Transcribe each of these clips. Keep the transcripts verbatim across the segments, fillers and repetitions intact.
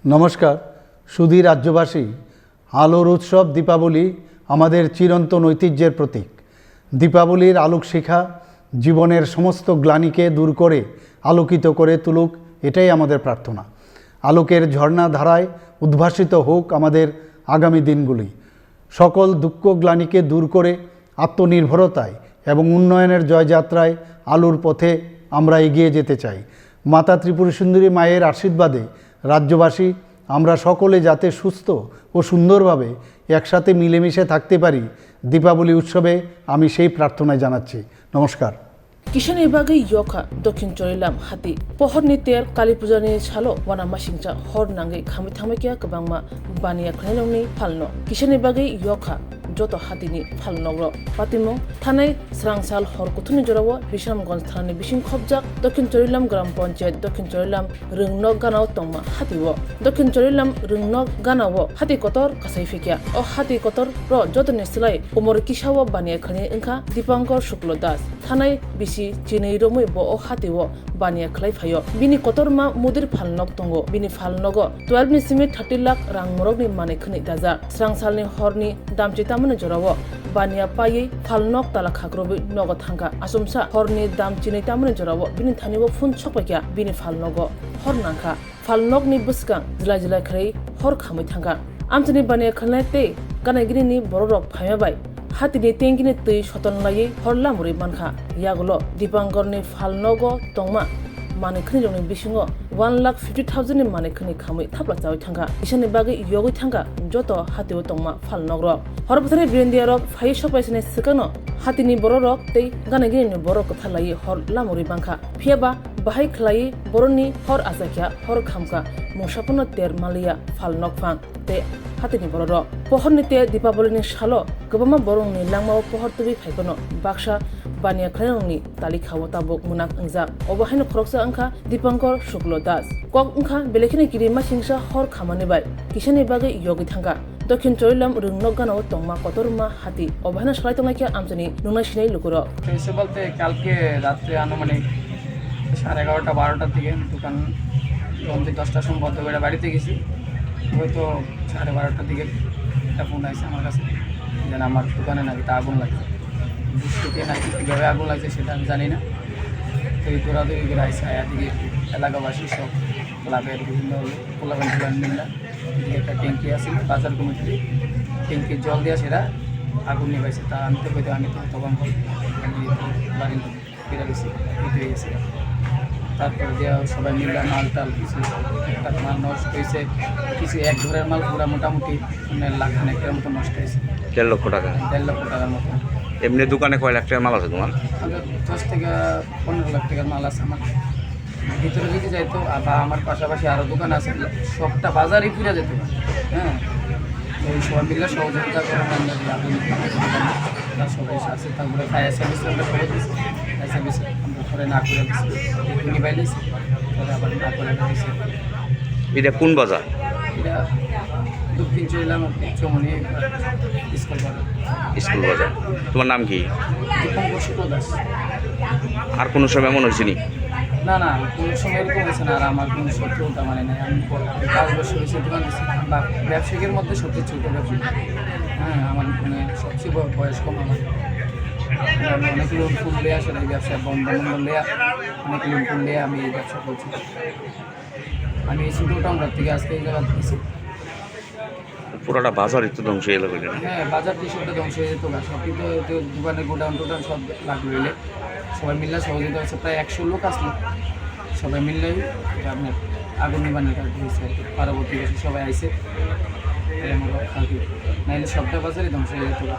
নমস্কার। সুধী রাজ্যবাসী, আলোর উৎসব দীপাবলি আমাদের চিরন্তন ঐতিহ্যের প্রতীক। দীপাবলির আলোক শিখা জীবনের সমস্ত গ্লানিকে দূর করে আলোকিত করে তুলুক, এটাই আমাদের প্রার্থনা। আলোকের ঝর্ণা ধারায় উদ্ভাসিত হোক আমাদের আগামী দিনগুলি। সকল দুঃখ গ্লানিকে দূর করে আত্মনির্ভরতায় এবং উন্নয়নের জয়যাত্রায় আলোর পথে আমরা এগিয়ে যেতে চাই। মাতা ত্রিপুরা সুন্দরী মায়ের আশীর্বাদে রাজ্যবাসী আমরা সকলে যাতে সুস্থ ও সুন্দরভাবে একসাথে মিলেমিশে থাকতে পারি, দীপাবলি উৎসবে আমি সেই প্রার্থনায় জানাচ্ছি। নমস্কার। Kisani bagwi yokha Dokhin Chorilam hati. Pohorni ter Kali Pujani salo wana masingcha hor nangwi khamwi thangwi kya kwbangma baniya khwnilongni phalno. Kisani bagwi yokha joto hatini phalnokro. Patimung thanai srangsal hor kuthuni jorao Bisramganj thanani bising khopjak Dokhin Chorilam Gram Panchayat Dokhin Chorilam Rwngnok ganao tongma hatio. Dokhin Chorilam Rwngnok ganao hati kotor kasai phikya. O hati kotor ro jotoni slai umor kisao baniya khani wngkha Dipankar Shukla Das. Thanai bisi chinwi romwi bo o hatio baniya khlai phaio. Bini kotorma mudir phalnok tongo. Bini phalnogo twelve ni simi thirty lakh rang morokni manwi khani dajak. Srangsalni horni damchi tamani jorao baniya paiwi phalnok tala khakrobwi nogo thangkha. Achomsa horni dam chinwi tamani jorao bini thani o phone sokpaikha, bini phalnogo hor nangkha. Phalnokni bwskang jilai jilai khlai hor khamwi thangkha. Amchini baniya khlai tei gana gini ni bororok phaima bai hatini tengkini twi soton laiwi hor lamurwi mankha. Yagulo Dipankarni phalnogo tongma manwi khwnirokni bisingo one lakh fifty thousand ni manwi khwnwi khamwi thapla chawi thangkha. Isani bagwi yogwi thangkha joto hatio tongma phalnokrok. Hor bwthani birindiyarok phaiwi sokpaisani swkangno hatini bororok tei gana gini ni borok kwthar laiwi hor lamurwi mankha. Phiyaba bahai khlaiwi boroni hor achakya, hor khamkha, mungsa phano ter maliya phalnok phang tei hatini bororok. Pohorni tei Dipaboli ni salo kwbangma borokni langmao pohor tubui phai phano baksa baniya khlairokni talikha o tabuk mwnak wngjak. Obo haino khoroksa wngkha Dipankar Shukla Das. Kok wngkha belai kheno kiri masingsa hor khamani bai kisani bagwi yogwi thangkha. Dokhin Chorilam Rwngnok ganao tongma kotorma hati. Obo haino salai tongnai khe amchini nungnai sinai lukurok. হয়েছে বলতে কালকে রাত্রে আনুমানিক সাড়ে এগারোটা বারোটার দিকে আমি দোকান বন্ধ, দশটার সময় বন্ধ করে বাড়িতে গেছি। হয়তো সাড়ে বারোটার দিকে একটা ফোন আসে আমার কাছে, যেন আমার দোকানে নাকি তা আগুন লাগছে। বুঝতে কে নাকি কীভাবে আগুন লাগছে সেটা আমি জানি না। তো এই দৌড়াদৌড়ি করে আইসা এদিকে এলাকাবাসী সব ক্লাবের বিভিন্ন পোলাপান টোলান মিললাম। এদিকে একটা ট্যাঙ্কি আছে, বাজার কমিটির ট্যাঙ্কির জল দিয়ে সেটা আগুন নিবাইছে। তা আমি তো কইতে আমি তো তখন বাড়ির ফিরে গেছি, ফিরে গেছি। তারপরে দিয়ে সবাই মিলে মাল টাল কিছু একটা মাল নষ্ট হয়েছে, কিছু এক ঘরের মাল পুরা মোটামুটি মানে লাখ খানেকের মতো নষ্ট হয়েছে। দেড় লক্ষ টাকা? দেড় লক্ষ টাকার মতো। এমনি দোকানে কয় লাখ টাকার মাল আছে তোমার? আমাদের দশ থেকে পনেরো লাখ টাকার মাল আছে আমার। ভিতরে যদি যাইতো, আ, বা আমার পাশাপাশি আরো দোকান আছে, সবটা বাজারই পুড়ে যেত। হ্যাঁ, এই সবাই মিলে সহযোগিতা করে আমরা যে আগুন, তার সবাই আছে। তারপরে ফায়ার সার্ভিস আমরা করে দিয়েছি, ফায়ার সার্ভিস আমরা করে না করে দিয়েছি, একটু নিবাই নিয়েছি, তাহলে আবার না করে দিয়েছি। এটা কোন বাজার? এটা দক্ষিণ চৈলাম চমনি স্কুল বাজার। স্কুল বাজার। তোমার নাম কি? দীপঙ্কর শুক্ল দাস। আর কোনো সময় এমন হয়েছে নি? না, না, কোনো সময় এরকম হয়েছে না। আর আমার কোনো শত্রুতা মানে নেই। আমি প-, পাঁচ বছর হয়েছে দোকান দিচ্ছি। বা ব্যবসায়িকের মধ্যে সবচেয়ে ছোট ব্যবসায়ী। হ্যাঁ, আমার মানে সবচেয়ে ব-, বয়স কম আমার। আমি অনেক লোন ফোন লিয়ে আসলে এই ব্যবসা বন্ধ বন্ধ লিয়ে অনেক লোন ফোন লিয়ে আমি এই ব্যবসা করছি। আমি ছোটো টাউনটার থেকে আজকে এই জায়গা দিচ্ছি। পুরাটা বাজারই তো ধ্বংস হয়ে গেল, না? হ্যাঁ, বাজার তো সবটা ধ্বংস হয়ে যেত গা। সব কিন্তু তো দোকানে গোডাউন টোডাউন সব লাগলো হইলে সবাই মিলে সহযোগিতা হচ্ছে, প্রায় একশো লোক আসলো, সবাই মিললেই এটা আপনার আগুন নিবানোর কাজ হয়েছে আর কি। পাড়া প্রতিবেশী সবাই আইছে, তাই আমরা রক্ষা আর কি। নাইলে সবটা বাজারই ধ্বংস হয়ে যেত গা।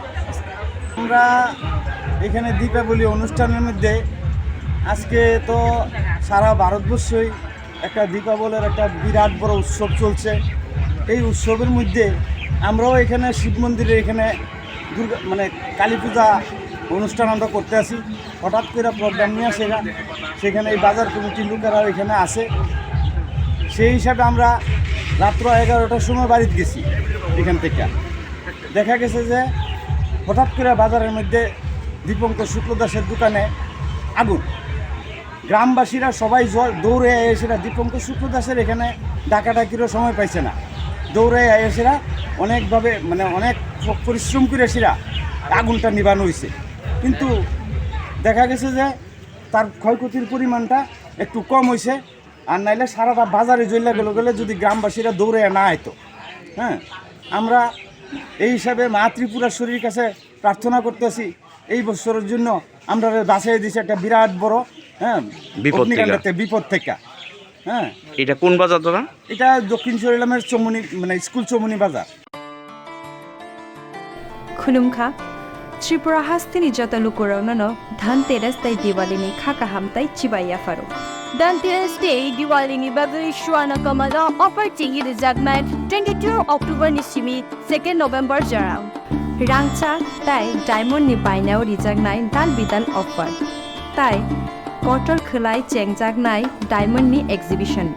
আমরা এখানে দীপাবলি অনুষ্ঠানের মধ্যে আজকে তো সারা ভারতবর্ষই একটা দীপাবলির একটা বিরাট বড় উৎসব চলছে। এই উৎসবের মধ্যে আমরাও এখানে শিব মন্দিরের এখানে দুর্গা, মানে, কালী পূজা অনুষ্ঠান আমরা করতে আসি। হঠাৎ করে প্রোগ্রাম নিয়ে আসে এরা, সেখানে এই বাজার কমিটির লোকেরা এখানে আসে। সেই হিসাবে আমরা রাত্র এগারোটার সময় বাড়িতে গেছি এখান থেকে। দেখা গেছে যে হঠাৎ করে বাজারের মধ্যে দীপঙ্কর শুক্লদাসের দোকানে আগুন। গ্রামবাসীরা সবাই জ-, দৌড়ে এসেরা দীপঙ্কর শুক্লদাসের এখানে ডাকাডাকিরও সময় পাইছে না। দৌড়ে এসেরা অনেকভাবে, মানে, অনেক প-, পরিশ্রম করে এসেরা আগুনটা নিবানো হয়েছে, কিন্তু দেখা গেছে যে তার ক্ষয়ক্ষতির পরিমাণটা একটু কম হয়েছে। আর নাইলে সারাটা বাজারে জ্বললে গেলে গেলে যদি গ্রামবাসীরা দৌড়ে না আইতো, হ্যাঁ, আমরা এই হিসাবে মা ত্রিপুরাশ্বরীর কাছে প্রার্থনা করতেছি এই বছরের জন্য। আমরা বাঁচিয়ে দিছে একটা বিরাট বড়, হ্যাঁ, বিপদ থেকে। অগ্নিকাণ্ডতে বিপদ থেকে। হ্যাঁ, এটা কোন বাজার দাদা? এটা দক্ষিণ চরিলামের চমুনি, মানে, স্কুল চমুনি বাজার। Khulumkha, Tripura hasteni joto lukurokno no Dhanteras tei Diwali ni kha kaham tei chibai yapharo. Dhanteras tei Diwali ni bagwi suana kamalo offer chengwi rijaknai twenty two October ni simi second November jorao. Rangchak tei diamond ni bainao rijaknai dal bidal offer. Tai kotor khwlai chengjaknai diamond ni exhibition.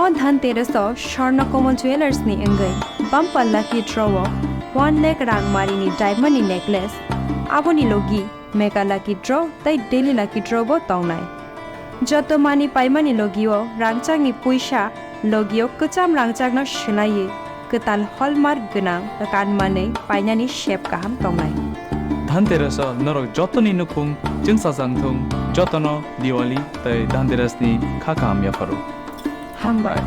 O Dhanteras o Swarna Kamal Jewellers ni wngwi bumper lucky draw o one lakh rang mari ni diamond ni necklace, aboni logi mega lucky draw tei daily lucky draw bo tongnai. Joto mani paimani logio rangchakni puisa, logio kwcham rangchakno swlaiwi kwtal hallmark gwnang kanmanwi painani sep kaham tongnai. Dhanteras o norok jotoni nukhung chwngsajak thung, jotono Diwali tei Dhanteras ni kha kaham yapharo. Hambai.